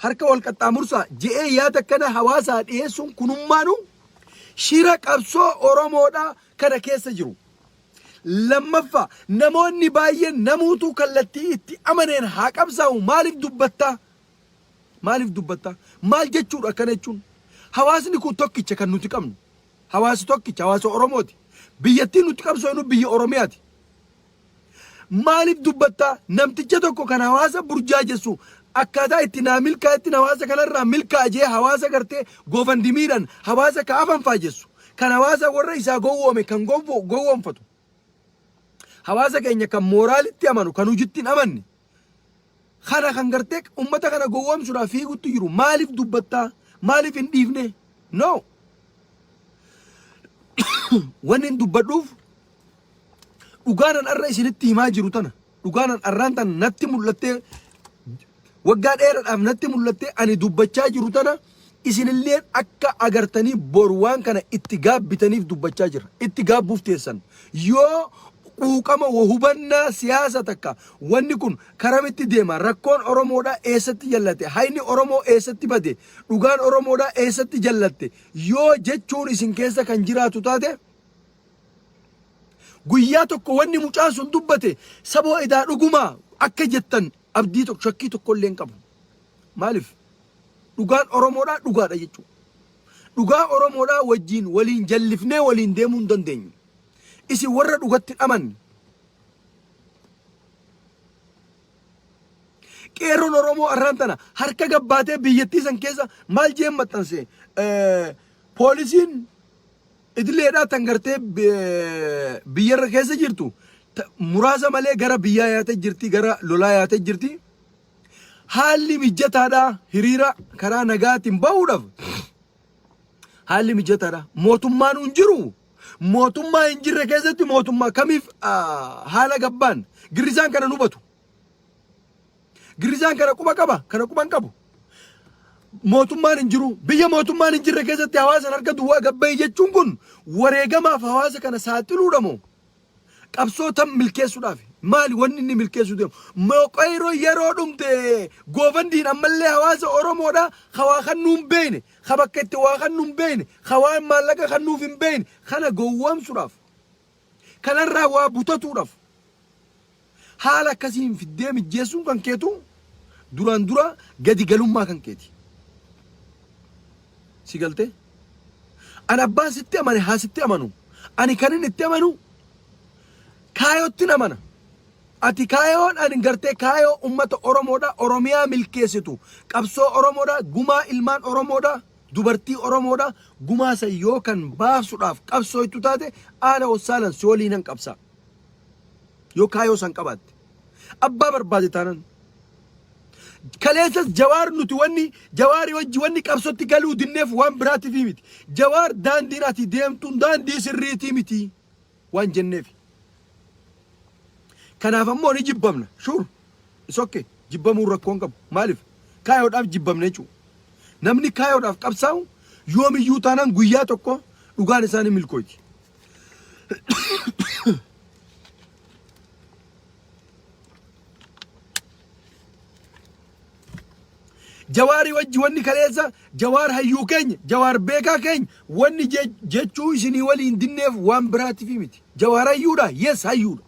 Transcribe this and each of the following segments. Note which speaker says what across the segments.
Speaker 1: Harka wal qaxxaamursaa je'ee yaada akkana hawaasaa dhiyeessuun kunummaanuu shira qabsoo Oromoodhaa kana keessa jiru. Lammaffaa, namoonni baay'een namuutuu kallattii itti amaneen haa qabsaa'u maaliif dubbattaa? Maaliif dubbattaa? Maal jechuudha akkana jechuun? Hawaasni kun tokkicha kan nuti qabnu. Hawaasi tokkicha hawaasa Oromooti. Biyyattiin nuti qabsoofnu biyya Oromiyaati. Maaliif dubbattaa? Namticha tokko kan hawaasa burjaajessu akkaataa itti naa milkaa'ettin hawaasa kanarraa milkaa'a jee hawaasa gartee goofandimiidhaan hawaasa ka afanfaajessu kan hawaasa warra isaa gowwoome kan gowwoomfatu hawaasa keenya kan mooraalitti amanu kan hojitti hin amanne kana kan gartee ummata kana gowwoomsuudhaaf fiigutti jiru maaliif dubbattaa? Maaliif hin dhiifne? No. Wanni hin dubbadhuuf dhugaanan arra isinitti himaa jiru tana dhugaanan arraan tana natti mul'attee waggaa dheeraadhaaf natti mul'attee ani dubbachaa jiru tana isinilleen akka agartanii boru waan kana itti gaabbitaniif dubbachaa jira. Itti gaabbuuf teessan. Yoo quuqama wa hubannaa siyaasa takka wanni kun karamitti deema rakkoon Oromoodhaa eessatti jallate hayni Oromoo eessatti bade dhugaan Oromoodhaa eessatti jallatte yoo jechuun isin keessa kan jiraatu taate guyyaa tokko wanni mucaan sun dubbate saboo edaa dhugumaa akka jettan abdii tokko shakkii tokko illee hin qabu. Maaliif? Dhugaan Oromoodhaa dhugaadha jechuudha. Dhugaa Oromoodhaa wajjin waliin jallifnee waliin deemuu hin dandeenyu. Isin warra dhugatti hin amanne. Qeerroon Oromoo arraan tana harka gabbaatee biyyattii san keessa maal jeen maxxanse? Poolisiin idileedhaa tan gartee biyyarra keessa jirtu muraasa malee gara biyyaa yaatee jirti gara lolaa yaatee jirti. Haalli mijataadha hiriira karaa nagaatiin bahuudhaaf haalli mijataadha. Mootummaan hin jiru. Mootummaa hin jirre keessatti mootummaa kamiif haala gabbaan girrisaan kana hubatu. Girrisaan kana quba qaba kana quba hin qabu. Mootummaan hin jiru. Biyya mootummaan hin jirre keessatti hawaasan harka duwwaa gabba'i jechuun kun wareegamaaf hawaasa kana saaxiluudha moo? Qabsoo tam milkeessuudhaaf maali wanni inni milkeessuu deemu? Qeyroo yeroo dhumte goofandiin ammallee hawaasa Oromoodha ka waa kannuu hin beekne, ka bakka itti waa kannuu hin beekne, ka waan maallaqa kannuuf hin beekne kana gowwoomsuudhaaf kanarraa waa butatuudhaaf haala akkasiin fiddee mijjeessuun kan keetu duraan dura gadi galummaa kan keeti. Si galtee? Ani abbaan sitti amane haa sitti amanu. Ani kanin itti amanu kaayottin amana. Ati kaayoon ani gartee kaayoo ummata Oromoodha Oromiyaa milkeessitu qabsoo Oromoodha gumaa ilmaan Oromoodha dubartii Oromoodha gumaa san yoo kan baasudhaaf qabsooytu taate aala wassaalan si waliinan qabsaa. Yoo kaayoo san qabaatte. Abbaa barbaade taanan. Kaleessas Jawaar nuti wanni Jawaarii wajji wanni qabsotti galuu dinneef waan biraatiif miti. Jawaar daandiin ati deemtuun daandii sirriitii miti waan jenneef. Kanaaf ammoo ni jibbamna. Sure. It's okay. Jibbamuun rakkoo hin qabu. Maaliif? Kaayoodhaaf jibbamna jechuudha. Namni kaayoodhaaf qabsaa'u yoomiyyuu taanaan guyyaa tokko dhugaan isaa ni milkooyti. Jawaarii wajji wanni kaleessa Jawaar hayyuu keenya Jawaar beekaa keenya wanni jechuu isinii waliin dinneef waan biraatiif miti. Jawaar hayyuudha yes hayyuudha.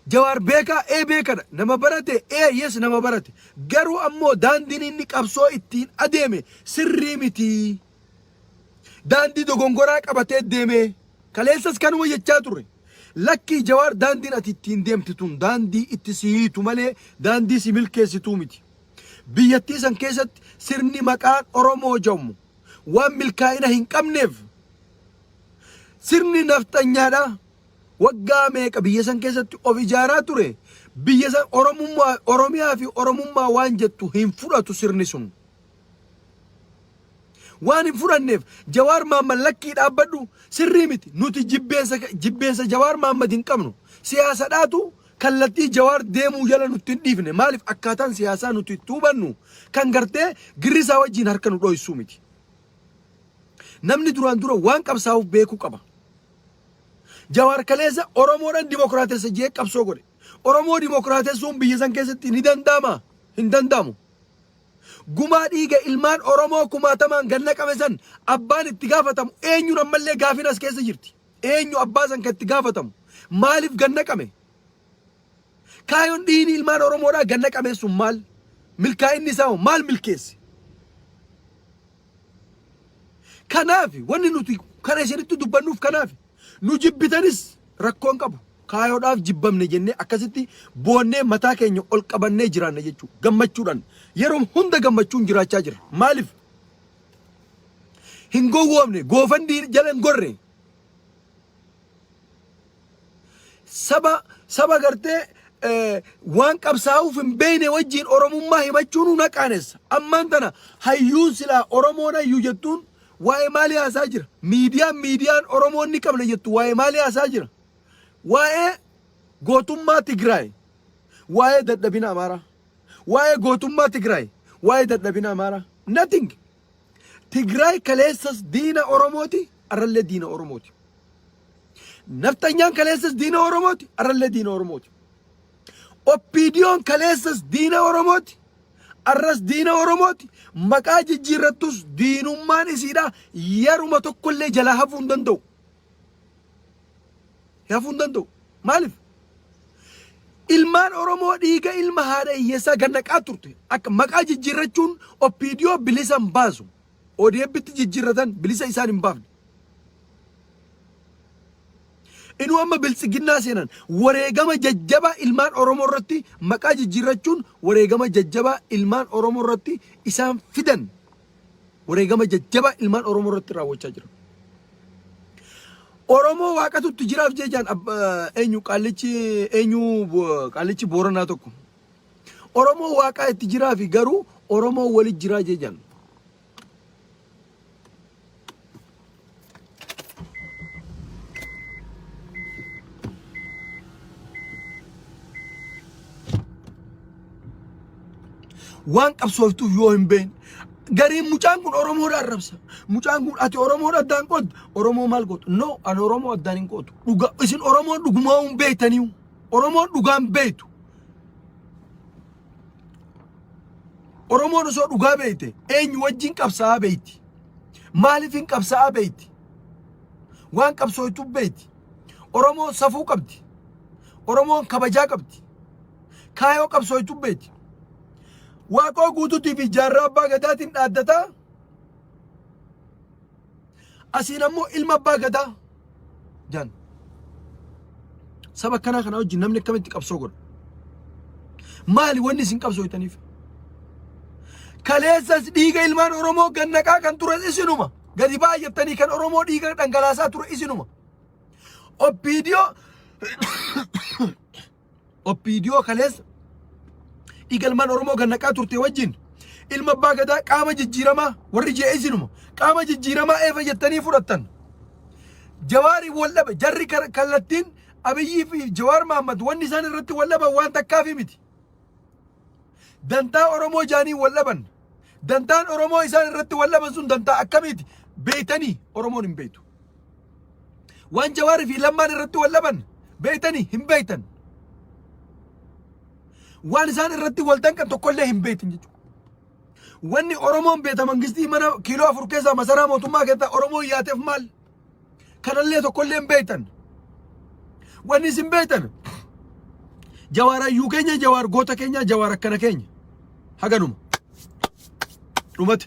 Speaker 1: Jawaar beekaa ee beekadha nama barate ee yes nama barate garuu ammoo daandiin inni qabsoo ittiin adeeme sirrii miti. Daandii dogongoraa qabatee deeme kaleessas kanuma jechaa turre. Lakkii Jawaar daandiin ati ittiin deemte tun daandii itti si hiitu malee daandii si milkeessituu miti. Biyyattii san keessatti sirni maqaan Oromoo jedhamu waan milkaa'ina hin qabneef sirni nafxanyaadha waggaa meeqa biyya san keessatti of ijaaraa ture biyya san Oromummaa Oromiyaa fi Oromummaa waan jettu hin fudhatu sirni sun. Waan hin fudhanneef Jawaar Mahaammad lakkii dhaabbadhu sirrii miti nuti jibbeensa jibbeensa Jawaar Mahaammad hin qabnu siyaasadhaatu kallattii Jawaar deemuu jala nutti hin dhiifne maaliif akkaataan siyaasaa nuti itti hubannu kan gartee girrisaa wajjin harka nu dhoysuu miti. Namni duraan dura waan qabsaa'uuf beekuu qaba. Jawaar kaleessa Oromoodhaan dimokiraatessa jee qabsoo godhe. Oromoo dimokiraatessuun biyya san keessatti ni danda'ama? Hin danda'amu. Gumaa dhiiga ilmaan Oromoo kumaatamaan gad naqame san abbaan itti gaafatamu eenyuun ammallee gaafiin as keessa jirti. Eenyu abbaa san kan itti gaafatamu? Maaliif gad naqame? Kaayoon dhiigni ilmaan Oromoodhaa gad naqame sun maal? Milkaa'inni isaa hoo maal milkeesse? Kanaaf wanni nuti kana isinitti dubbannuuf kanaaf nu jibbitanis rakkoon qabu. Kaayoodhaaf jibbamne jennee akkasitti boonnee mataa keenya ol qabannee jiraanna jechuudha. Gammachuudhaan yeroo hunda gammachuun jiraachaa jira. Maaliif? Hin gowwoomne goofandii jala hin gorre. Saba saba gartee waan qabsaa'uuf hin beekne wajjin Oromummaa himachuun na qaanessa. Ammaan tana hayyuun silaa Oromoon hayyuu jettuun waa'ee maalii haasaa jira? Miidiyaan miidiyaan Oromoon ni qabna jettu waa'ee maalii haasaa jira? Waa'ee gootummaa Tigraay, waa'ee dadhabina Amaaraa, waa'ee gootummaa Tigraay, waa'ee dadhabina Amaaraa. Nothing. Tigraay kaleessas diina Oromooti, arrallee diina Oromooti. Nafxanyaan kaleessas diina Oromooti, arrallee diina Oromooti. OPDOn kaleessas diina Oromooti, arras diina Oromooti. Maqaa jijjiirrattus diinummaan isiidha yeruma tokkollee jalaa hafuu hin danda'u. Hafuu hin danda'u. Maaliif? Ilmaan Oromoo dhiiga ilma haadha hiyyeessaa gad naqaa turte. Akka maqaa jijjiirrachuun OPDO bilisa hin baasu. ODFtti jijjiirratan bilisa isaan hin baafne. Inuu amma biltsiginnaa seenan wareegama jajjabaa ilmaan Oromoo irratti maqaa jijjiirrachuun wareegama jajjabaa ilmaan Oromoo irratti isaan fidan wareegama jajjabaa ilmaan Oromoo irratti raawwachaa jiran. Oromoo waaqatu itti jiraaf jechaan eenyu qaallichi eenyu qaallichi Booranaa tokko. Oromoo waaqaa itti jiraafi garuu Oromoo wali jiraa jechaan. Waan qabsooftuuf yoo hin beekne gariin mucaan kun Oromoodha arrabsa. Mucaan kun ati Oromoodha addaan qooddu. Oromoo maal gootu? No, ani Oromoo addaan hin qoodu. Dhuga isin Oromoon dhugumaa hin beektaniiyu. Oromoon dhugaan beektu. Oromoon osoo dhugaa beekte eenyu wajjin qabsaa'aa beekti? Maaliif hin qabsaa'aa beekti? Waan qabsooytu beekti. Oromoon safuu qabdi. Oromoon kabajaa qabdi. Kaayoo qabsooytu beekti. Waaqoo guutuutii fi jaarraa abbaa gadaatiin dhaaddataa. Asiin ammoo ilma abbaa gadaa jaan. Saba akkanaa kana wajjin namni akkamitti qabsoo godha? Maali wanni isin qabsooytaniif? Kaleessas dhiiga ilmaan Oromoo gannaqaa kan ture isinuma. Gadi baay'attanii kan Oromoo dhiiga dhangalaasaa ture isinuma. OPDO OPDO kaleessa dhiiga ilmaan Oromoo gad naqaa turte wajjin ilma abbaa gadaa qaama jijjiiramaa warri je'e isinuma qaama jijjiiramaa eefa jettanii fudhattan. Jawaari wal dhabe jarri kallattiin Abiyyii fi Jawaar Mahaammad wanni isaan irratti wal dhaban waan takkaafi miti. Dantaa Oromoo jaanii wal dhaban. Dantaan Oromoo isaan irratti wal dhaban sun dantaa akkamiiti? Beeytanii Oromoon hin beeytu. Waan Jawaarii fi Lammaan irratti wal dhaban beeytanii hin beeytan. Waan isaan irratti wal danqan tokkollee hin beeytan jechuudha. Wanni Oromoon beeta mangistii mana kiiloo 4 keessaa masaraa mootummaa keessaa Oromoon yaateef maal? Kanallee tokkollee hin beektan. Wanni isin beektan Jawaar hayyuu keenya, Jawaar goota keenya, Jawaar akkana keenya. Haganuma. Dhumate.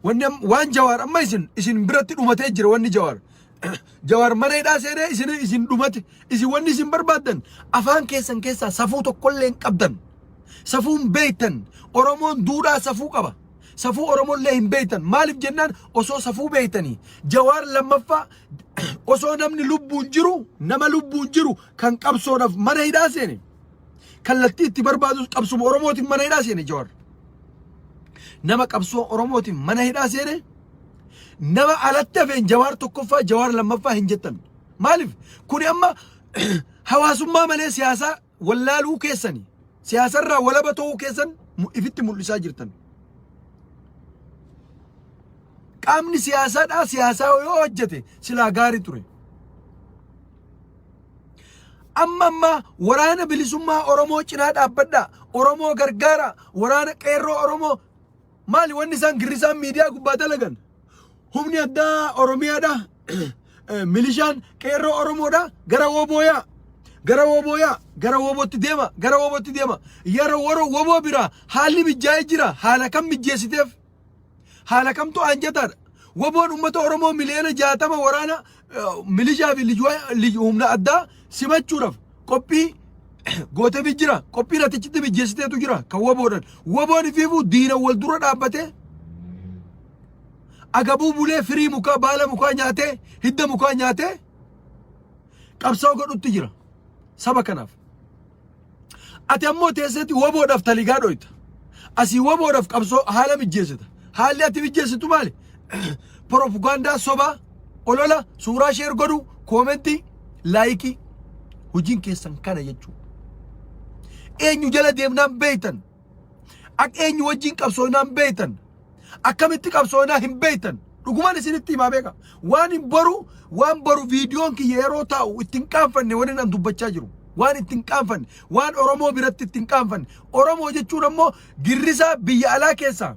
Speaker 1: Wanni waan Jawaar amma isin isin biratti dhumatee jira wanni Jawaar. Jawaar mana hidhaa seenee isin isin dhumate. Isin wanni isin barbaaddan afaan keessan keessaa safuu tokkollee hin qabdan. Safuu hin beektan. Oromoon duudhaa safuu qaba. Safuu Oromollee hin beektan. Maaliif jennaan osoo safuu beektanii Jawaar lammaffaa osoo namni lubbuun jiru nama lubbuun jiru kan qabsoodhaaf mana hidhaa seene kallattii itti barbaadus qabsuma Oromootiin mana hidhaa seene Jawaar. Nama qabsoo Oromootiin mana hidhaa seene nama alatti hafeen Jawaar tokkoffaa Jawaar lammaffaa hin jettan. Maaliif kuni amma hawaasummaa malee siyaasaa wallaaluu keessani siyaasarraa walaba ta'uu keessan ifitti mul'isaa jirtan. Qaamni siyaasaadhaa siyaasaa yoo hojjete silaa gaarii ture. Amma ammaa waraana bilisummaa Oromoo cinaa dhaabbadhaa. Oromoo gargaara. Waraana qeerroo Oromoo maali wanni isaan girrisaan miidiyaa gubbaa dalagan? Humni addaa Oromiyaadha. Milishaan qeerroo Oromoodha. Gara wobooyaa. Gara wobooyaa. Gara wobootti deema. Gara wobootti deema. Yeroo warra woboo biraa haalli mijaa'ee jira. Haala kam mijeessiteef? Haala kamtu aanjataadha? Woboon uummata Oromoo miliyoona 60 waraana milishaa fi humna addaa simachuudhaaf qophii gooteefi jira. Qophiin atichitti mijeessiteetu jira kan woboodhaan. Woboon ifiifuu diina wal dura dhaabbatee agabuu bulee firii mukaa baala mukaa nyaatee hidda mukaa nyaatee qabsoo godhutti jira saba kanaaf. Ati ammoo teesseeti woboodhaaf taligaa dhoyta. Asii woboodhaaf qabsoo haala mijjeessita. Haalli ati mijjeessitu maali? Propagaandaa sobaa, olola, suuraa share godhuu, koomentii, laayikii. Hojiin keessan kana jechuudha. Eenyu jala deemnaan beeytan. Akka eenyu wajjin qabsoonaan beeytan. Akkamitti qabsoonaa hin beeytan. Dhugumaan isinitti himaa beeka. Waan hin boru waan boru viidiyoon kiyya yeroo taa'u ittiin qaanfanne wani nan dubbachaa jiru. Waan ittiin qaanfanne waan Oromoo biratti ittiin qaanfanne. Oromoo jechuun ammoo girrisaa biyya alaa keessaa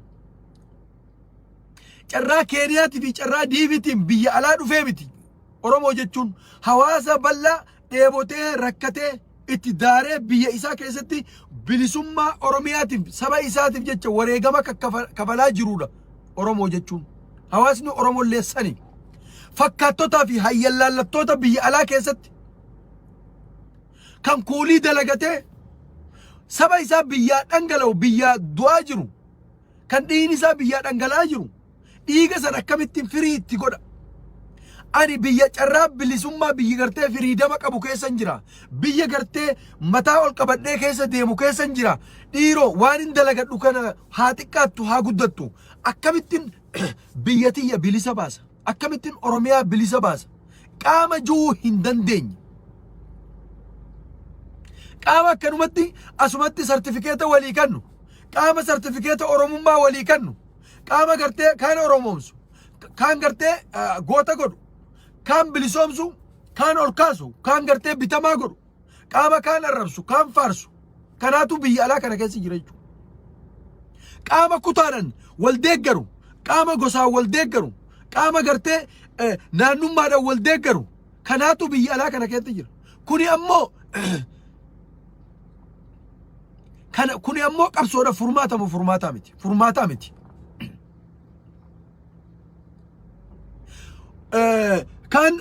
Speaker 1: carraa Keeniyaatii fi carraa Diiviitiin biyya alaa dhufee miti. Oromoo jechuun hawaasa bal'aa dheebotee rakkatee itti daaree biyya isaa keessatti bilisummaa Oromiyaatiif saba isaatiif jecha wareegama kafalaa jiruudha. Oromoo jechuun hawaasni Oromollee sani fakkaattotaa fi hayyallaallattoota biyya alaa keessatti kan kuulii dalagatee saba isaa biyyaa dhangala'u biyyaa du'aa jiru kan dhiigni isaa biyyaa dhangala'aa jiru dhiiga san akkamittiin firii itti godha. Ani biyya carraa bilisummaa biyya gartee firiidama qabu keessan jira. Biyya gartee mataa ol qabadhee keessa deemu keessan jira. Dhiiroo waan hin dalagadhu kana haa xiqqaattu haa guddattu. Akkamittiin biyya tiyya bilisa baasa? Akkamittiin Oromiyaa bilisa baasa? Qaama ju'uu hin dandeenye. Qaama akkanumatti asumatti sartifikeeta walii kannu. Qaama sartifikeeta Oromummaa walii kannu. Qaama gartee kaan Oromoomsu. Kaan gartee goota godhu. Kaan bilisoomsu. Kaan ol kaasu. Kaan gartee bitamaa godhu. Qaama kaan arrabsu. Kaan faarsu. Kanaatu biyya alaa kana keessa jira jechuudha. Qaama kutaadhaan wal deeggaru. Qaama gosaan wal deeggaru. Qaama gartee naannummaadhaan wal deeggaru. Kanaatu biyya alaa kana keessa jira. Kuni ammoo kana kuni ammoo qabsoodha furmaata moo furmaataa miti? Furmaataa miti. Kaan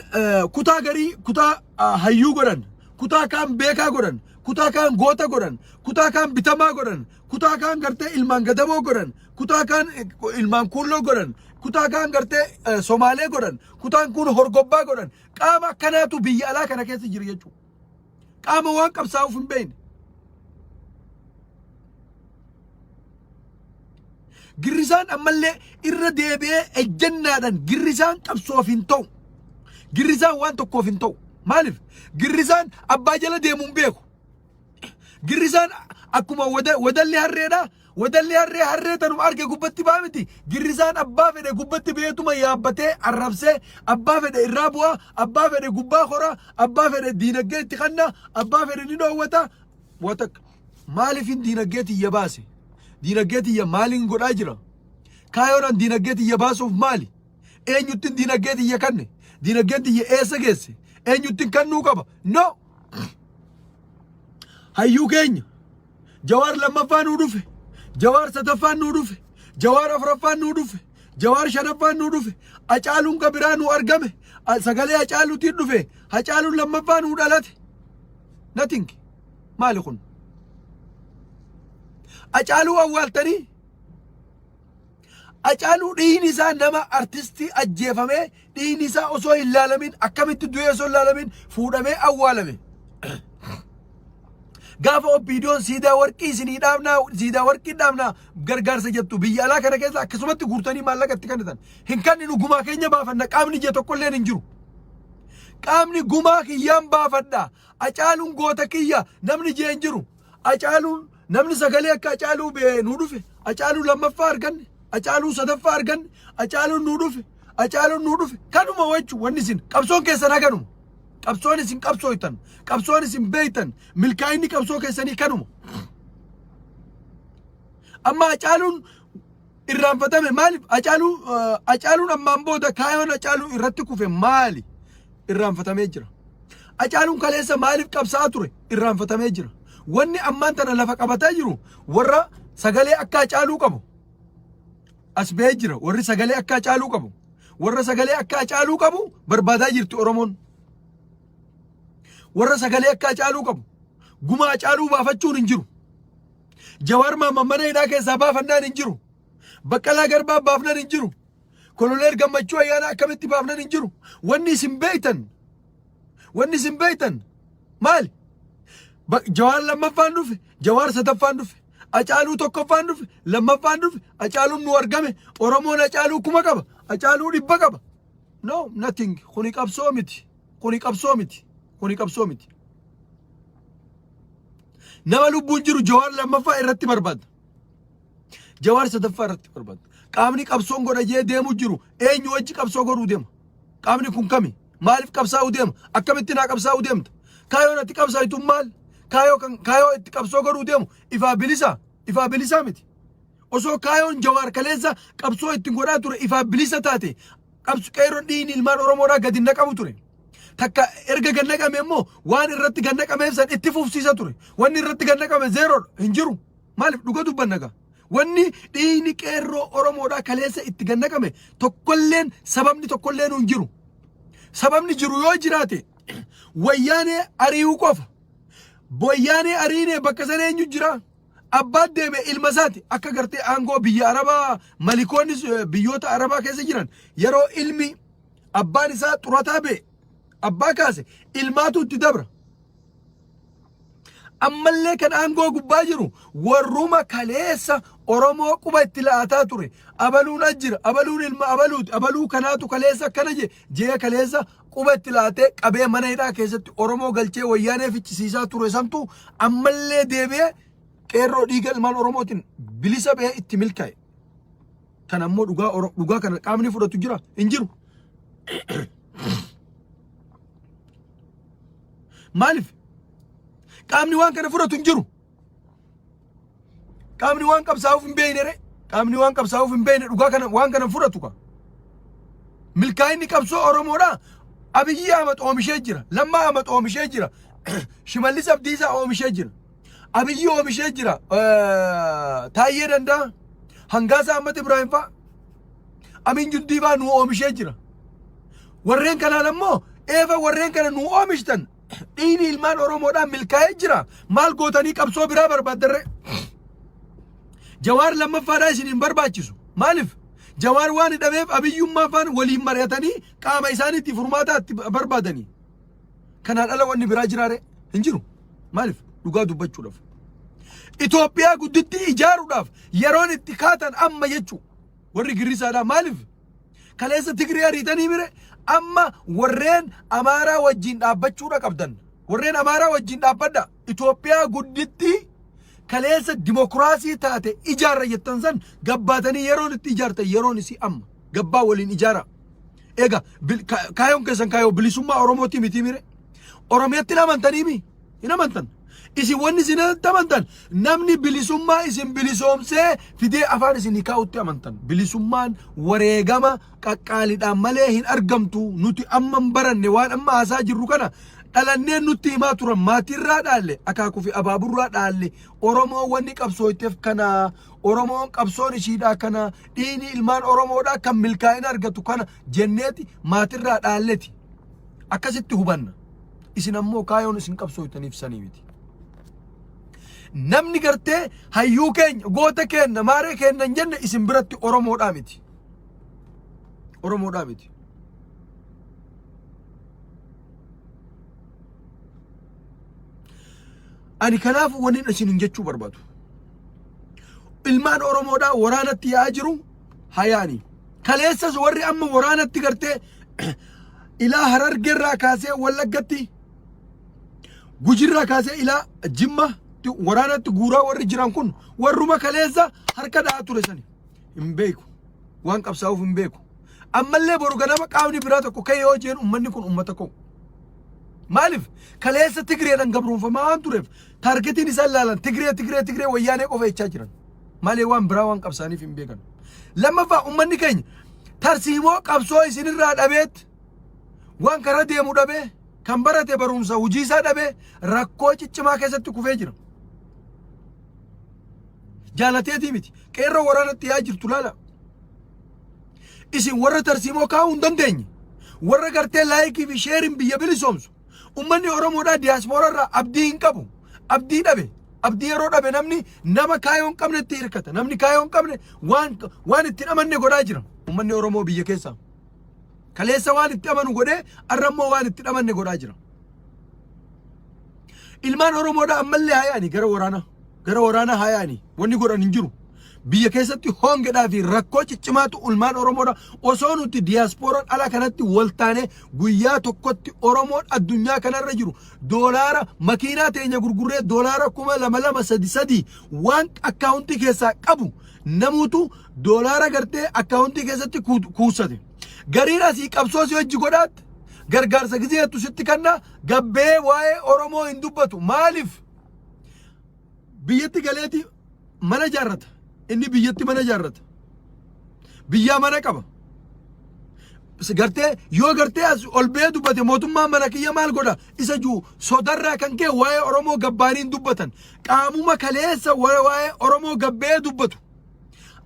Speaker 1: kutaa garii kutaa hayyuu godhan, kutaa kaan beekaa godhan, kutaa kaan goota godhan, kutaa kaan bitamaa godhan, kutaa kaan gartee ilmaan gadamoo godhan, kutaa kaan ilmaan kuulloo godhan, kutaa kaan gartee Somaalee godhan, kutaan kun horgobbaa godhan. Qaama akkanaatu biyya alaa kana keessa jira jechuudha. Qaama waan qabsaa'uuf hin beekne. Girrisaan ammallee irra deebi'ee ejjennaadhaan girrisaan qabsoof hin ta'u. Girrisaan waan tokkoof hin ta'u. Maaliif? Girrisaan abbaa jala deemu hin beeku. Girrisaan akkuma wadalli harreedha. Wadalli harree harree tanuma arge gubbatti ba'a miti. Girrisaan abbaa fedhe gubbatti beetuma yaabbatee arrabsee abbaa fedhe irraa bu'a, abbaa fedhe gubbaa kora, abbaa fedhe diinagdee itti kanna, abbaa fedhe ni dhoowwata. Watak maaliifin diinagdee tiyya baase? Diinagdee tiyya maaliin godhaa jira? Kaayoon an diinagdee tiyya baasuuf maali? Eenyuttin diinagdee tiyya kanne? Diinagdeen tiyya eessa geesse? Eenyuttin kannuu qaba? No! Hayyuu keenya Jawaar lammaffaa nuu dhufe. Jawaar sadaffaan nuu dhufe. Jawaar afuraffaan nuu dhufe. Jawaar shanaffaan nuu dhufe. Hacaaluun ka biraa nuu argame. Sagalee Hacaaluutiin dhufe. Hacaaluun lammaffaa nuu dhalate. Nothing. Maali kun? Hacaaluu awwaaltanii Hacaaluu dhiigni isaa nama artistii ajjeefamee dhiigni isaa osoo hin laalamin akkamitti du'ee osoo hin laalamin fuudhamee awwaalame. Gaafa OPDOn siidaa warqii isinii dhaabnaa siidaa warqii dhaabnaa gargaarsa jettu biyya alaa kana keessa akkasumatti guurtanii maallaqa itti kennitan. Hin kenninu gumaa keenya baafanna qaamni ija tokkolleen hin jiru. Qaamni gumaa kiyyaan baafadha. Hacaaluun goota kiyya namni jee hin jiru. Hacaaluun namni sagalee akka Hacaaluu bee nuu dhufe. Hacaaluu lammaffaa arganne. Hacaaluu sadaffaa arganne. Hacaaluun nuu dhufe. Hacaaluun nuu dhufe. Kanuma jechuun wanni isin qabsoon keessan haganuma. Qabsoon isin qabsooytan, qabsoon isin beeytan, milkaa'inni qabsoo keessanii kanuma. Amma Hacaaluun irraanfatame maaliif? Hacaaluu Hacaaluun ammaan booda kaayoon Hacaaluu irratti kufe maali? Irraanfatamee jira. Hacaaluun kaleessa maaliif qabsaa'aa ture? Irraanfatamee jira. Wanni ammaan tana lafa qabataa jiru warra sagalee akka Hacaaluu qabu as ba'ee jira. Warri sagalee akka Hacaaluu qabu. Warra sagalee akka Hacaaluu qabu barbaadaa jirti Oromoon. Warra sagalee akka Hacaaluu qabu. Gumaa Hacaaluu baafachuun hin jiru. Jawaar Mahammad mana hidhaa keessaa baafannaan hin jiru. Baqqalaa Garbaa baafnan hin jiru. Koloneel Gammachuu Ayyaanaa akkamitti baafnan hin jiru. Wanni isin beektan wanni isin beektan maali? Jawaar lammaffaan dhufe, Jawaar sadaffaan dhufe, Hacaaluu tokkoffaan dhufe, lammaffaan dhufe, Hacaaluun nu argame, Oromoon Hacaaluu 1000 qaba, Hacaaluu 100 qaba. No, nothing. Kuni qabsoo miti. Kuni qabsoo miti. Kuni qabsoo miti. Nama lubbuun jiru Jawaar lammaffaa irratti barbaada. Jawaar sadaffaa irratti barbaada. Qaamni qabsoon godha jee deemu jiru eenyu wajji qabsoo godhuu deema? Qaamni kun kami? Maaliif qabsaa'uu deema? Akkamitti naa qabsaa'uu deemta? Kaayoon ati qabsaa'itu maal? Kaayoo kan kaayoo itti qabsoo godhuu deemu ifaa bilisa? Ifaa bilisaa miti. Osoo kaayoon Jawaar kaleessa qabsoo ittiin godhaa ture ifaa bilisa taate qabsu qeerroon dhiigni ilmaan Oromoodhaa gadi hin naqamu ture. Takka erga gad naqame immoo waan irratti gad naqameef san itti fufsiisa ture. Wanni irratti gad naqame zeeroodha hin jiru. Maaliif dhuga dubbanna gaa. Wanni dhiigni qeerroo Oromoodhaa kaleessa itti gad naqame tokkolleen sababni tokkolleen hin jiru. Sababni jiru yoo jiraate wayyaanee ari'uu qofa. Wayyaanee ariinee bakka sana eenyu jira? Abbaan deeme ilma isaati akka gartee aangoo biyya Arabaa malikoonni biyyoota Arabaa keessa jiran yeroo ilmi abbaan isaa xurataa ba'e abbaa kaase ilmaatu itti dabra. Ammallee kan aangoo gubbaa jiru warruma kaleessa Oromoo quba itti la'ataa ture. Abaluun as jira, abaluun ilma abaluuti, abaluu kanaatu kaleessa akkana jee jee kaleessa quba itti laatee qabee mana hidhaa keessatti Oromoo galchee wayyaanee ficcisiisaa ture santu ammallee deebi'ee qeerroo dhiiga ilmaan Oromootiin bilisa ba'ee itti milkaa'e. Kan ammoo dhugaa dhugaa kana qaamni fudhatu jira hin jiru. Maaliif? Qaamni waan kana fudhatu hin jiru. Qaamni waan qabsaa'uuf hin beekne re. Qaamni waan qabsaa'uuf hin beekne dhugaa kana waan kana fudhatu ka. Milkaa'inni qabsoo Oromoodha. Abiyyi Ahmad oomishee jira. Lammaa Ahmad oomishee jira. Shimallis Abdiisaa oomishee jira. Abiyyi oomishee jira. Taayyee Danda'a. Hangaasaa Ahmad Ibrahim fa'a. Amin Jundii fa'a nu oomishee jira. Warreen kanaan ammoo eefa warreen kana nu oomishtan Dhiigni ilmaan Oromoodhaan milkaa'ee jira. Maal gootanii qabsoo biraa barbaaddarre? Jawaar lammaffaadhaa isin hin barbaachisu. Maaliif? Jawaar waan hidhameef abiyyummaa faan waliin mari'atanii qaama isaaniitti furmaataa itti barbaadanii. Kanaan ala wanni biraa jiraare hin jiru. Maaliif? Dhugaa dubbachuudhaaf. Itoophiyaa guddittii ijaaruudhaaf yeroon itti kaatan amma jechuu. Warri girrisaadhaa maaliif? Kaleessa Tigree ariitanii mire amma warreen Amaaraa wajjin dhaabbachuudha qabdan. Warreen Amaaraa wajjin dhaabbadha. Itoophiyaa gudditti kaleessa dimokiraasii taate ijaarra jettan san gabbaatanii yeroon itti ijaartan yeroon isii amma. Gabbaa waliin ijaara. Egaa kaayoon keessan kaayoo bilisummaa Oromootii miti mire. Oromiyatti hin amantanii mi? Hin amantan. Isin wanni isin amantan namni bilisummaa isin bilisoomsee fidee afaan isinii kaa'utti amantan. Bilisummaan wareegama qaqqaalidhaan malee hin argamtu. Nuti amma hin baranne waan amma haasaa jirru kana dhalannee nutti himaa turan maatirraa dhaalle akaakuu fi abaaburraa dhaalle Oromoo wanni qabsooyteef kana Oromoon qabsoon ishiidhaa kana dhiigni ilmaan Oromoodhaa kan milkaa'ina argatu kana jenneeti maatirraa dhaalleti. Akkasitti hubanna. Isin ammoo kaayoon isin qabsooytaniif sanii miti. Namni gartee hayyuu keenya, goota keenya, maaree keenya hin jenne isin biratti Oromoodhaa miti. Oromoodhaa miti. Ani kanaaf wanni isin hin jechuu barbaadu. Ilmaan Oromoodhaa waraanatti yaa'aa jiru hayaani. Kaleessas warri amma waraanatti gartee ilaa Harargeerraa kaasee Wallaggatti Gujirraa kaasee ilaa Jimma waraanatti guuraa warri jiran kun warruma kaleessa harka dha'aa ture sani hin beeku. Waan qabsaa'uuf hin beeku. Ammallee boru ganama qaamni biraa tokko ka'ee yoo jeen ummanni kun ummata koo. Maaliif kaleessa Tigreedhaan gabroonfamaa waan tureef targetiin isaan laalan Tigree Tigree Tigree wayyaanee qofa jechaa jiran. Malee waan biraa waan qabsaaniif hin beekan. Lammaffaa uummanni keenya tarsiimoo qabsoo isinirraa dhabeetti waan karaa deemu dhabee kan barate barumsa hojii isaa dhabee rakkoo ciccimaa keessatti kufee jira. Jaalateetii miti. Qeerroo waraanatti yaa jirtu laala. Isin warra tarsiimoo kaa'uu hin dandeenye. Warra gartee laayikii fi sheeriin biyya bilisoomsu. Uummanni Oromoodhaa diyaaspooraa irraa abdii hin qabu. Abdii dhabe. Abdii yeroo dhabe namni nama kaayoo hin qabnetti hirkata. Namni kaayoo hin qabne waan waan itti hin amanne godhaa jira. Uummanni Oromoo biyya keessaa. Kaleessa waan itti amanu godhee har'a immoo waan itti hin amanne godhaa jira. Ilmaan Oromoodhaa ammallee haa yaa'ani gara waraanaa. Gara waraanaa haa yaa'ani. Wanni godhan hin jiru. Biyya keessatti hoongedhaa fi rakkoo ciccimaatu ilmaan Oromoodha. Osoo nuti diyaaspooraan ala kanatti wal taanee guyyaa tokkotti Oromoon addunyaa kanarra jiru doolaara makiinaa teenya gurgurree doolaara 2000 2 3 3 waan akkaawuntii keessaa qabu namuutu doolaara gartee akkaawuntii keessatti kuusate. Gariin asii qabsoo si hojii godhaatti gargaarsa gizeettu sitti kanna gabbee waa'ee Oromoo hin dubbatu. Maaliif? Biyyatti galeeti mana ijaarrata. Inni biyyatti mana ijaarrata. Biyyaa mana qaba. Gartee yoo gartee as ol ba'ee dubbate mootummaan mana kiyya maal godha isa jiru sodarraa kan ka'e waa'ee Oromoo gabbaanii hin dubbatan. Qaamuma kaleessa waa'ee Oromoo gabbee dubbatu.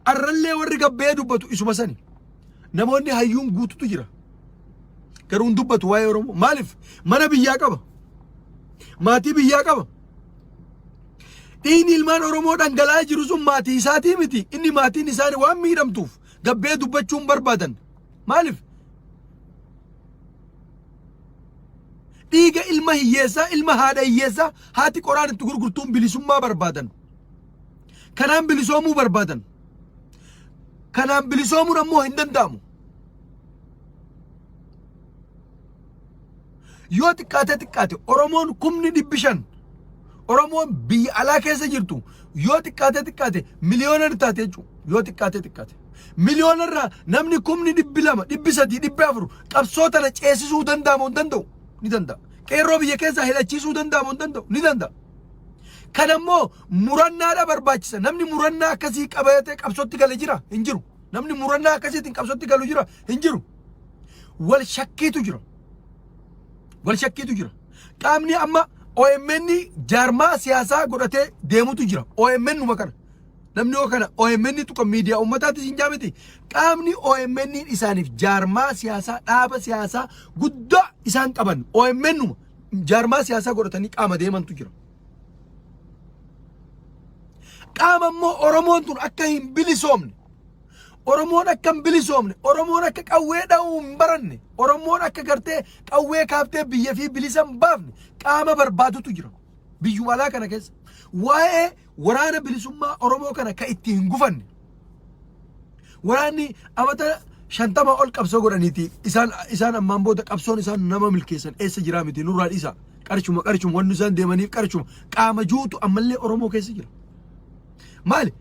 Speaker 1: Arrallee warri gabbee dubbatu isuma sani. Namoonni hayyuun guututu jira. Garuu hin dubbatu waa'ee Oromoo. Maaliif? Mana biyyaa qaba. Maatii biyyaa qaba. Dhiigni ilmaan Oromoo dhangala'aa jiru sun maatii isaatii miti. Inni maatiin isaanii waan miidhamtuuf gabbee dubbachuu hin barbaadan. Maaliif? Dhiiga ilma hiyyeessaa, ilma haadha hiyyeessaa haati qoraan itti gurgurtuun bilisummaa barbaadan. Kanaan bilisoomuu barbaadan. Kanaan bilisoomuun ammoo hin danda'amu. Yoo xiqqaate xiqqaate Oromoon 500,000 Oromoon biyya alaa keessa jirtu yoo xiqqaate xiqqaate miliyoona ni taate jechuudha. Yoo xiqqaate xiqqaate. Miliyoona irraa namni 200,000 300,000 400,000 qabsoo tana ceesisuu danda'amu hin danda'u ni danda'a. Qeerroo biyya keessaa hidhachiisuu danda'amu hin danda'u ni danda'a. Kan ammoo murannaadha barbaachisa. Namni murannaa akkasii qabatee qabsootti gale jira hin jiru. Namni murannaa akkasiitiin qabsootti galu jira hin jiru. Wal shakkiitu jira. Wal shakkiitu jira. Qaamni amma OMN jaarmaa siyaasaa godhatee deemutu jira. OMN numa kana. Namni yoo kana OMN tuqa miidiyaa uummataatis hin jaamiti. Qaamni OMN isaaniif jaarmaa siyaasaa dhaaba siyaasaa guddaa isaan qaban OMN numa jaarmaa siyaasaa godhatanii qaama deemantu jira. Qaama immoo Oromoon tun akka hin bilisoomne Oromoon akka hin bilisoomne, Oromoon akka qawwee dha'uu hin baranne, Oromoon akka gartee qawwee kaaftee biyya fi bilisa hin baafne qaama barbaadutu jira. Biyyuma alaa kana keessa. Waa'ee waraana bilisummaa Oromoo kana ka itti hin gufanne. Waraanni amata 50 ol qabsoo godhaniiti isaan isaan ammaan booda qabsoon isaan nama milkeessan eessa jiraa miti nurraa dhiisa. Qarshuma qarshuma wanni isaan deemaniif qarshuma qaama juutu ammallee Oromoo keessa jira. Maali?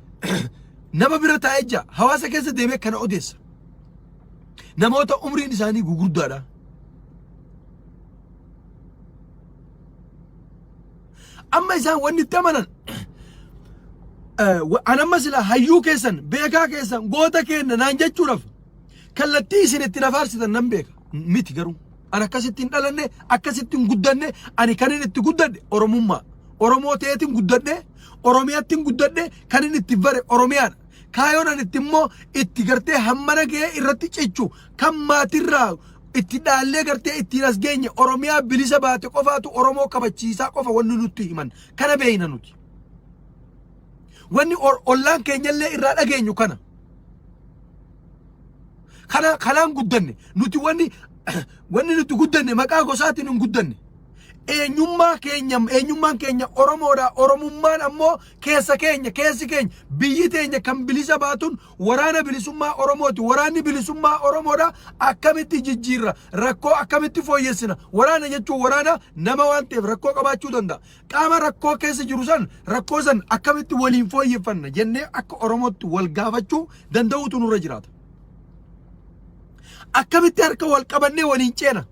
Speaker 1: Nama bira taa'ee jira. Hawaasa keessa deemee kana odeessa. Namoota umriin isaanii gugurdaadha. Amma isaan wanni itti amanan an amma sila hayyuu keessan beekaa keessan goota keenna naan jechuudhaaf kallattii isin itti na faarsitan nan beeka miti garuu an akkasitti hin dhalanne akkasitti hin guddanne ani kanin itti guddadhe oromummaa oromoo ta'eetiin guddadhe Oromiyaattiin guddadhe kan inni itti bare Oromiyaadha. Kaayoon ani itti immoo itti gartee hammana ga'ee irratti cichu kan maatirraa itti dhaallee gartee ittiin as geenye Oromiyaa bilisa baate qofaatu Oromoo kabachiisaa qofa wanni nutti himan kana beeyna nuti. Wanni ollaan keenyallee irraa dhageenyu kana. Kana kanaan guddanne nuti wanni wanni nuti guddanne maqaa gosaatiin hin guddanne. Eenyummaa keenya eenyummaan keenya Oromoodha. Oromummaan ammoo keessa keenya keessi keenya biyyi teenya kan bilisa baatun waraana bilisummaa Oromooti. Waraanni bilisummaa Oromoodha. Akkamitti jijjiirra? Rakkoo akkamitti fooyyessina? Waraana jechuun waraana nama waan ta'eef rakkoo qabaachuu danda'a. Qaama rakkoo keessa jiru san rakkoo san akkamitti waliin fooyyeffanna jennee akka Oromootti wal gaafachuu danda'uutu nurra jiraata. Akkamitti harka wal qabannee waliin ceena?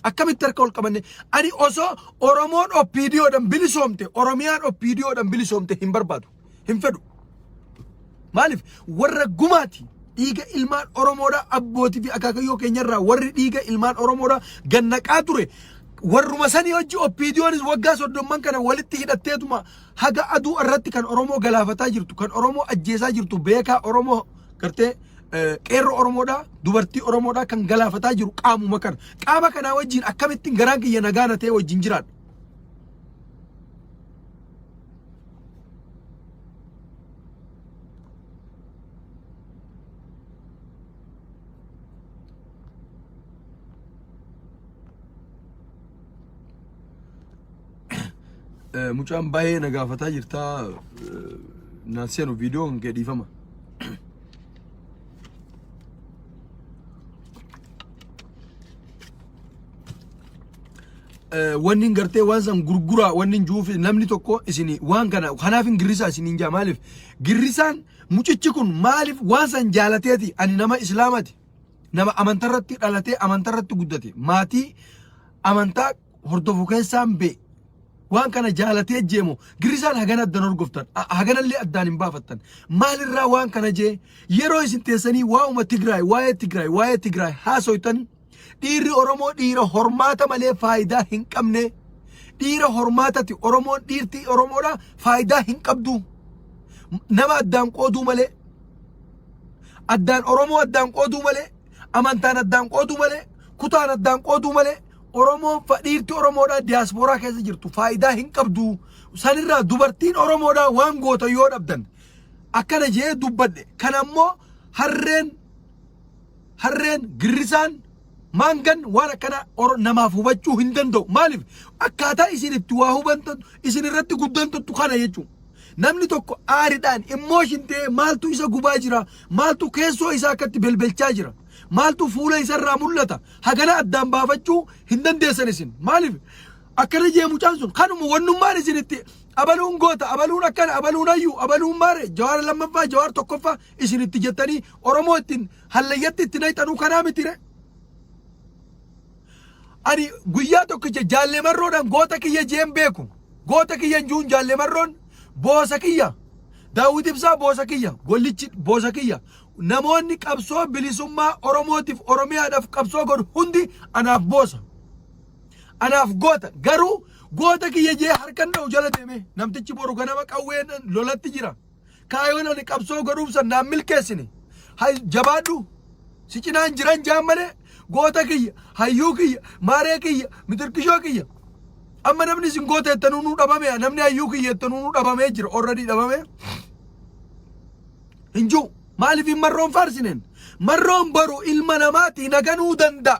Speaker 1: Akkamitti harka ol qabanne ani osoo Oromoon OPDOdhaan bilisoomte Oromiyaan OPDOdhaan bilisoomte hin barbaadu hin fedhu. Maaliif warra gumaati dhiiga ilmaan Oromoodhaa abbootii fi akaakayyoo keenyarraa warri dhiiga ilmaan Oromoodhaa gannaqaa ture warruma sanii hojii OPDOnis waggaa soddomman kana walitti hidhatteetuma haga aduu irratti kan Oromoo galaafataa jirtu kan Oromoo ajjeesaa jirtu beekaa Oromoo gartee qeerroo Oromoodhaa dubartii Oromoodhaa kan galaafataa jiru qaamuma kana qaama kanaa wajjin akkamittiin garaan kiyya nagaa na ta'e wajjin jiraadha. Mucaan baay'ee na gaafataa jirtaa naan seenu viidiyoon kee dhiifama. Wanni hin gartee waan san gurguraa wanni hin juufi namni tokko isin waan kana kanaaf hin girrisaa isin hin jaa maaliif girrisaan mucichi kun maaliif waan san jaalateeti ani nama islaamati nama amantarratti dhalatee amantarratti guddate maatii amantaa hordofu keessaan bee waan kana jaalatee jeemu girrisaan hagana addan horgoftan haganallee addaan hin baafattan maalirraa waan kana jee yeroo isin teessanii waa'uma Tigraay waa'ee Tigraay waa'ee Tigraay haasoytan dhiirri Oromoo dhiira hormaata malee faayidaa hin qabne dhiira hormaatati Oromoon dhiirti Oromoodha faayidaa hin qabdu nama addaan qooduu malee addaan Oromoo addaan qooduu malee amantaan addaan qooduu malee kutaan addaan qooduu malee Oromoon dhiirti Oromoodhaa diyaaspooraa keessa jirtu faayidaa hin qabdu. Sanirraa dubartiin Oromoodhaa waan goota yoo dhabdan akkana jee dubbadhe. Kana immoo harreen harreen girrisaan maangan waan akkana namaaf hubachuu hin danda'u. Maaliif akkaataa isin itti waa hubantan isin irratti guddantattu kana jechuudha. Namni tokko aaridhaan emotion ta'ee maaltu isa gubaa jira maaltu keessoo isaa akkatti belbelchaa jira. Maaltu fuula isarraa mul'ata? Hagana addaan baafachuu hin dandeessan isin. Maaliif? Akkana jee mucaan sun kanuma wannummaan isin itti abaluun goota, abaluun akkana, abaluun hayyuu, abaluun maare, jawaar lammaffaa, jawaar tokkoffaa isin itti jettanii Oromoo ittiin hallayyatti itti nayxanuu kanaa mitire. Ani guyyaa tokkicha jaallee marroodhaan goota kiyya jeen beeku. Goota kiyya hin juun jaallee marroon boosa kiyya. Daawwit Ibsaa boosa kiyya. Gollichi boosa kiyya. Namoonni qabsoo bilisummaa Oromootiif Oromiyaadhaaf qabsoo godhu hundi anaaf boosa. Anaaf goota. Garuu goota kiyya jee harkan dha'u jala deeme namtichi boru ganama qawween lolatti jira. Kaayoon ani qabsoo godhuuf san naan milkeessine. Hay jabaadhu si cinaan jiran jaan malee goota kiyya, hayyuu kiyya, maaree kiyya, mitirkishoo kiyya. Amma namni isin goota jettanuu nuu dhabame namni hayyuu kiyya jettanuu nuu dhabamee jira already dhabame. Hin jiru. Maaliif hin marroon faarsineen? Marroon boru ilma namaati naganuu danda'a.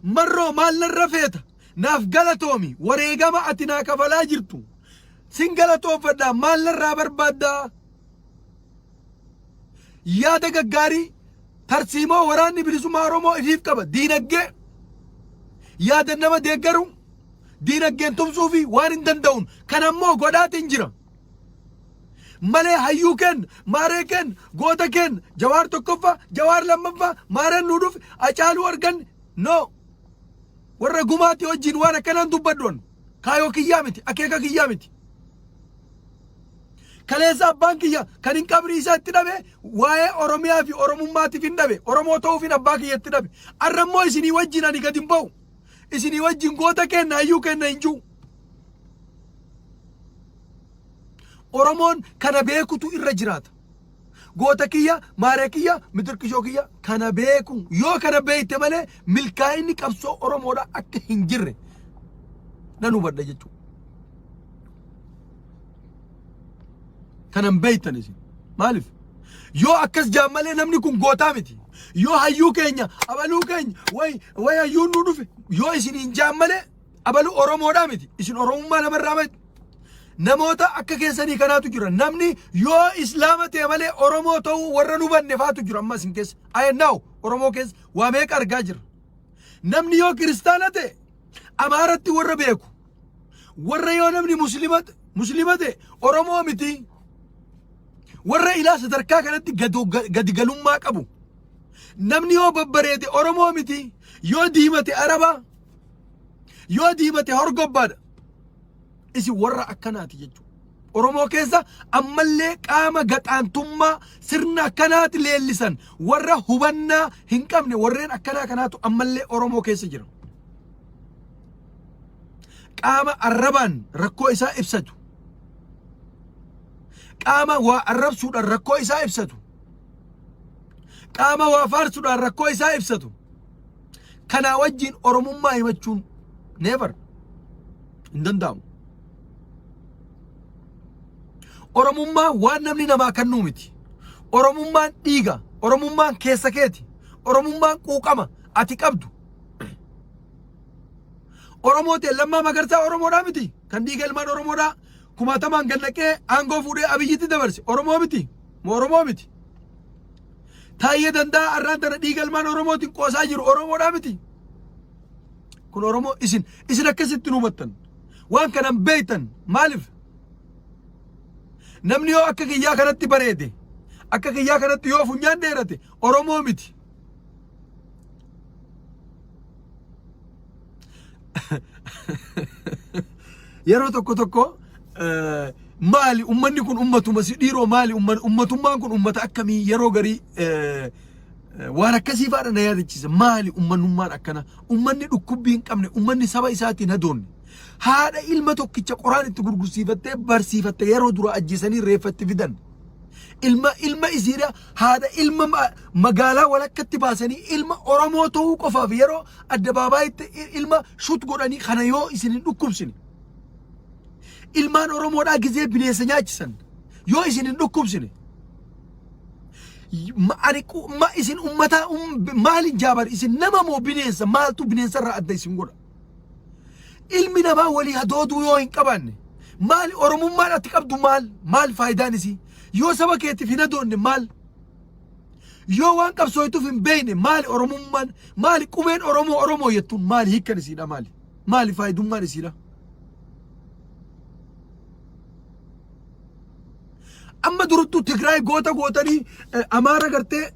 Speaker 1: Marroo maal narra feeta? Naaf galatoomi. Wareegama ati naa kafalaa jirtu. Sin galatoonfadha. Maal narraa barbaadda? Yaada gaggaarii tarsiimoo waraanni bilisummaa Oromoo ifiif qaba. Diinaggee yaada nama deeggaru diinaggeen tumsuu fi waan hin danda'uun kan ammoo godhaatiin jira. Malee hayyuu kenna, maaree kenna, goota kenna, jawaar tokkoffaa, jawaar lammaffaa, maareen nuu dhufe, acaaluu arganne. No. Warra gumaatti wajjin waan akkanaan dubbadhu. Kaayoo kiyyaa miti, akeeka kiyyaa miti. Kaleessa abbaan kiyya kan hin qabrii isaa itti dhabe waa'ee Oromiyaa fi Oromummaatiif hin dhabe. Oromoo ta'uuf hin abbaa kiyya itti dhabe. Arra immoo isinii wajjin ani gad hin ba'u. Isinii wajjin goota kenna hayyuu kenna hin jiru. Oromoon kana beekutu irra jiraata. Goota kiyya, maaree kiyya, mitirkishoo kiyya kana beeku. Yoo kana beekte malee milkaa'inni qabsoo Oromoodhaa akka hin jirre nan hubadha jechuudha. Kanan beektan isin. Maaliif? Yoo akkas jaan malee namni kun gootaa miti. Yoo hayyuu keenya, abaluu keenya, way way hayyuun nu dhufe yoo isin hin jaan malee abaluu Oromoodhaa miti. Isin Oromummaa namarraa miti. Namoota akka keessanii kanaatu jira. Namni yoo Islaama ta'e malee Oromoo ta'uu warra nu banne faatu jira amma isin keessa. Ayennaaw Oromoo keessa waa meeqa argaa jira. Namni yoo kiristaana ta'e Amaaratti warra beeku. Warra yoo namni muslima ta'e Oromoo miti. Warra ilaa sadarkaa kanatti gadi galummaa qabu. Namni yoo babbareede Oromoo miti, yoo diimate Araba, yoo diimate horgobbaadha. Isin warra akkanaati jechuudha. Oromoo keessa ammallee qaama gaxaantummaa sirna akkanaati leellisan warra hubannaa hin qabne warreen akkanaa kanaatu ammallee Oromoo keessa jira. Qaama arrabaan rakkoo isaa ibsatu. Qaama waa arrabsuudhaan rakkoo isaa ibsatu. Qaama waa faarsuudhaan rakkoo isaa ibsatu. Kanaa wajjin Oromummaa himachuun never hin danda'amu. Oromummaa waan namni namaa kennuu miti. Oromummaan dhiiga. Oromummaan keessa keeti. Oromummaan quuqama ati qabdu. Oromoo ta'e Lammaa Magarsaa Oromoodhaa miti. Kan dhiiga ilmaan Oromoodhaa kumaatamaan gad naqee aangoo fuudhee Abiyyitti dabarse. Oromoo miti. Moo Oromoo miti. Taayyee Danda'aa arraan tana dhiiga ilmaan Oromootiin qoosaa jiru Oromoodhaa miti. Kun Oromoo isin isin akkasitti nu hubattan. Waan kanan beektan maaliif? Namni yoo akka kiyyaa kanatti bareede akka kiyyaa kanatti yoo funyaan dheerate Oromoo miti. Yeroo tokko tokko maali ummanni kun ummatuma si dhiiroo maali ummatummaan kun ummata akkamii yeroo garii waan akkasii faadha na yaadachiisa maali ummannummaan akkana ummanni dhukkubbii hin qabne ummanni saba isaatiin hadoonne haadha ilma tokkicha qoraan itti gurgursiifattee barsiifatte yeroo dura ajjeesanii reeffatti fidan ilma ilma isiidha haadha ilma magaalaa walakkatti baasanii ilma Oromoo ta'uu qofaaf yeroo addabaabaayitti ilma shut godhanii kana yoo isin hin dhukkubsine ilmaan Oromoodhaa gizee bineensa nyaachisan yoo isin hin dhukkubsine ani ma isin ummataa maalin jaabar isin nama moo bineensa maaltu bineensa irraa adda isin godha ilmi namaa walii hadooduu yoo hin qabaanne maali Oromummaan ati qabdu maal maal faayidaan isii yoo saba keetiif hin hadoonne maal yoo waan qabsooytuuf hin beekne maali Oromummaan maali qubeen Oromoo Oromoo jettuun maali hiikkan isiidha maali maali faayidummaan isiidha. Amma duruttuu Tigraay goota gootanii Amaara gartee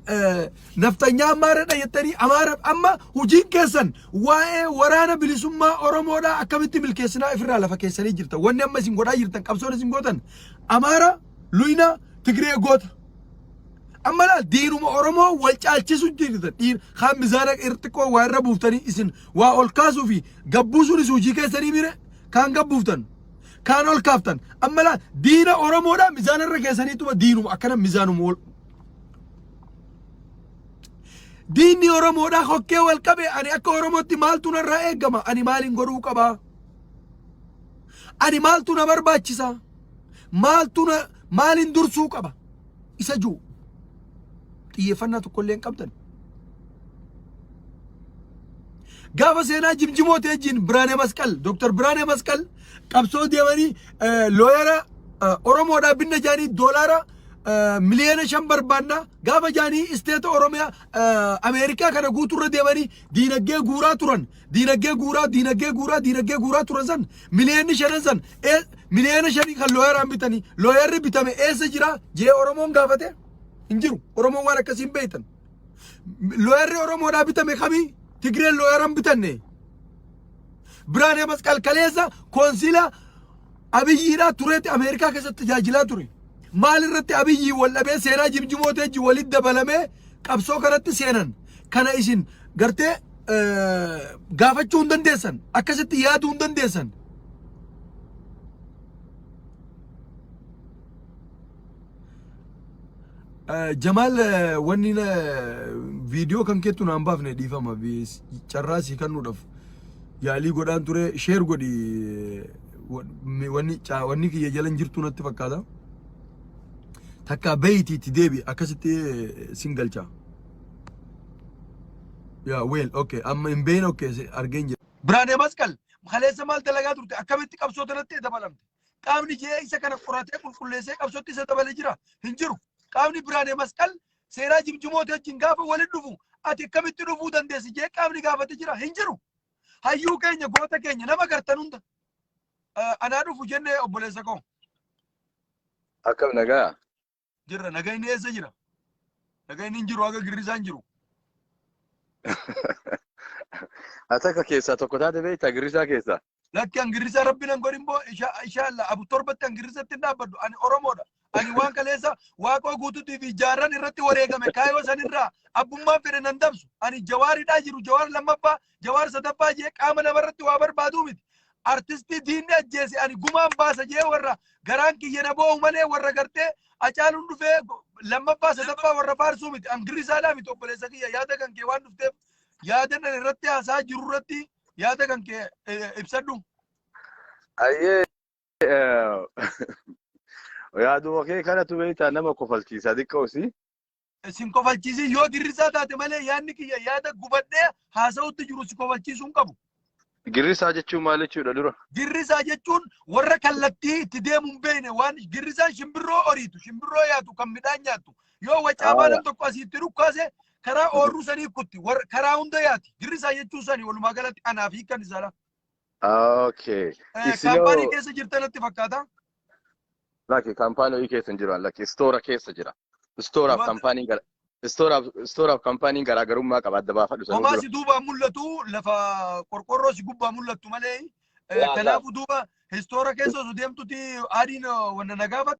Speaker 1: naftanyaa Amaaradha jettanii Amaara amma hojiin keessan waa'ee waraana bilisummaa Oromoodhaa akkamitti milkeessinaa ifirraa lafa keessanii jirtan. Wanni amma isin godhaa jirtan qabsoon isin gootan Amaara luyna Tigree goota. Amma laal diinuma Oromoo wal caalchisu jirtan. Dhiir kaan mizaana xiqqoo waa irra buuftanii isin waa ol kaasuu fi gabbuusuunis hojii keessanii mire kaan gabbuuftan. Kaan ol kaaftan. Amma laal diina Oromoodhaa mizaana irra keessaniituma diinuma akkana mizaanuma ol. Diinni Oromoodhaa hokkee wal qabe ani akka Oromootti maaltu narraa eegama ani maaliin godhuu qabaa? Ani maaltu na barbaachisa? Maaltu na maaliin dursuu qaba? Isa jiru xiyyeeffannaa tokkollee hin qabdan. Gaafa seenaa jimjimoo teejjiin Biraanee Masqal, Dr. Biraanee Masqal qabsoo deemanii looyara Oromoodhaa binna jaanii doolaara miliyoona 5 barbaanna gaafa jaanii isteeta Oromiyaa Ameerikaa kana guuturra deemanii diinagdee guuraa turan diinagdee guuraa diinagdee guuraa diinagdee guuraa turan san miliyoonni shanan san miliyoona 5 kan looyaraan bitanii looyarri bitame eessa jira jee Oromoon gaafate hin jiru Oromoon waan akkasii hin beektan. Looyarri Oromoodhaa bitame kamii? Tigreen looyara hin bitanne. Biraanee Masqal kaleessa koonsila Abiyyiidhaa tureetti Ameerikaa keessatti tajaajilaa ture. Maal irratti Abiyyii wal dhabee seenaa jimjimoo teejji walitti dabalamee qabsoo kanatti seenan. Kana isin gartee gaafachuu hin dandeessan. Akkasitti yaaduu hin dandeessan. Jamaal wanni viidiyoo kan keettu naan baafne dhiifama carraa sii kennuudhaaf yaalii godhaan ture sheer godhi wanni wanni kiyya jala hin jirtu natti fakkaata. Takka beeyti itti deebi akkasitti sin galcha. Yaa well okay amma hin beeyin okay argeen jira. Biraanee Masqal kaleessa maal dalagaa turte akkamitti qabsoo tanatti dabalamte? Qaamni ji'ee isa kana qoratee qulqulleessee qabsootti isa dabale jira hin jiru. Qaamni Biraanee Masqal seeraa jimjimoota wajjin gaafa waliin dhufu ati akkamitti dhufuu dandeessi jee qaamni gaafate jira hin jiru. Hayyuu keenya goota keenya nama gartan hunda anaa dhufu jennee obboleessa koo.
Speaker 2: Akkam nagaa?
Speaker 1: Jirra nagayni eessa jira? Nagayni hin jiru haga girrisaan jiru.
Speaker 2: Ati akka keessaa tokko taate beektaa girrisaa keessaa?
Speaker 1: Lakki, an girrisaa rabbi nan godhin boo. Inshallah abu torbatti an girrisatti hin dhaabbadhu. Ani Oromoodha. Ani waan kaleessa Waaqoo Guutuutii fi jaarran irratti wareegame kaayoo sanirraa abbummaan fedhe nan dabsu. Ani Jawaaridhaa jiru, Jawaar lammaffaa, Jawaar sadaffaa jee qaama namarratti waa barbaaduu miti. Artistii diinni ajjeese ani gumaan baasa jee warra garaan kiyya na boo'u malee warra gartee Acaaluun dhufee lammaffaa sadaffaa warra faarsuu miti. An girrisaadhaa miti, obboleessa kiyya. Yaada kan kee waan dhufteef yaada nan irratti haasaa jiru irratti yaada kan kee ibsadhu.
Speaker 2: Ayyee, yaaduma kee kanatu beektaa nama kofalchiisa xiqqoosi.
Speaker 1: Sin kofalchiisin yoo girrisaa taate malee, yaadni kiyya yaada gubadhee haasa'utti jiru si kofalchiisuu hin qabu.
Speaker 2: Girrisaa jechuun maal jechuudha dura?
Speaker 1: Girrisaa jechuun warra kallattii itti deemu hin beekne. Waan girrisaan shimbirroo horiitu, shimbirroo yaatu, kan midhaan nyaattu. Yoo wacaabaa nam tokko asiitti dhukkaase karaa oorruu sanii kutti, karaa hunda yaati. Girrisaa jechuun sanii walumaa galatti anaaf hiikkan isaadha.
Speaker 2: Okay.
Speaker 1: Kaampaanii keessa jirtan natti fakkaata.
Speaker 2: Lakki, kaampaanii hojii keessa hin jiru. Lakki, istoora keessa jira. Istooraaf kaampaaniin gara istooraaf kaampaaniin garaagarummaa qaba, adda baafadhu sanuu
Speaker 1: Homaa
Speaker 2: dura.
Speaker 1: si duubaan mul'atu, lafa qorqorroo si gubbaa mul'attu malee.
Speaker 2: Yaa
Speaker 1: Kanaafuu duuba istoora keessa osoo deemtuti adiin wanna na gaafata.